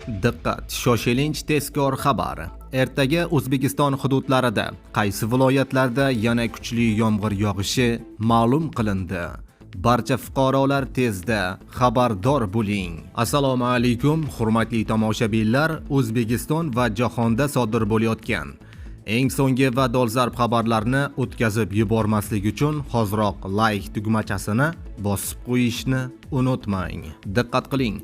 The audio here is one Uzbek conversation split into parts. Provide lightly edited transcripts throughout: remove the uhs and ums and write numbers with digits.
Diqqat, shoshilinch tezkor xabar. Ertaga O'zbekiston hududlarida qaysi viloyatlarda yana kuchli yomg'ir yog'ishi ma'lum qilindi. Barcha fuqarolar tezda xabardor bo'ling. Assalomu alaykum, hurmatli tomoshabinlar. O'zbekiston va jahonda sodir bo'layotgan eng so'nggi va dolzarb xabarlarni o'tkazib yubormaslik uchun hoziroq like tugmachasini bosib qo'yishni unutmang. Diqqat qiling.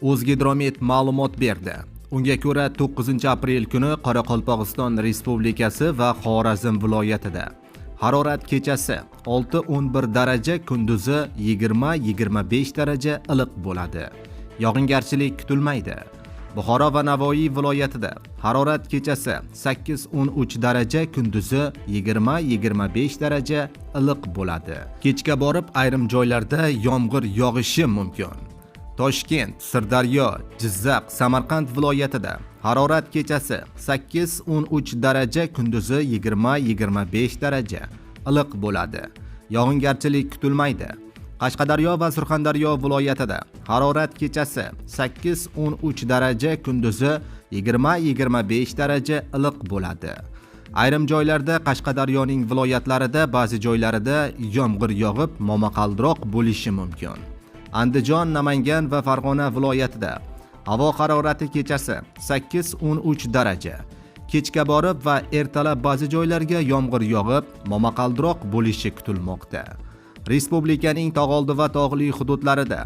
O'zgidromet ma'lumot berdi. Unga ko'ra, 9-aprel kuni Qoraqalpog'iston Respublikasi va Xorazm viloyatida harorat kechasi 6-11 daraja, kunduzi 20-25 daraja iliq bo'ladi. Yog'ingarchilik kutilmaydi. Buxoro va Navoiy viloyatida harorat kechasi 8-13 daraja, kunduzi 20-25 daraja iliq bo'ladi. Kechga borib ayrim joylarda yomg'ir yog'ishi mumkin. Toshkent, Sirdaryo, Jizzax, Samarqand viloyatida harorat kechasi 8-13 daraja, kunduzi 20-25 daraja iliq bo'ladi. Yog'ingarchilik kutilmaydi. Qashqadaryo va Surxondaryo viloyatida harorat kechasi 8-13 daraja, kunduzi 20-25 daraja iliq bo'ladi. Ayrim joylarda, Qashqadaryoning viloyatlarida ba'zi joylarida yomg'ir yog'ib, momaqaldiroq bo'lishi mumkin. Andijon, Namangan va Farg'ona viloyatida havo harorati kechasi 8-13 daraja. Kechga borib va ertalab ba'zi joylarga yomg'ir yog'ib, momaqaldiroq bo'lishi kutilmoqda. Respublikaning tog'oldi va tog'li hududlarida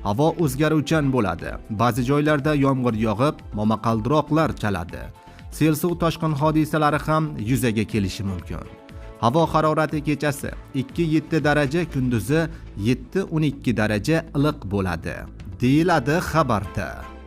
havo o'zgaruvchan bo'ladi. Ba'zi joylarda yomg'ir yog'ib, momaqaldiroqlar chaladi. Sel suv toshqin hodisalari ham yuzaga kelishi mumkin. Havo harorati kechasi 2-7 daraja, kunduzi 7-12 daraja iliq bo'ladi, deyiladi xabarda.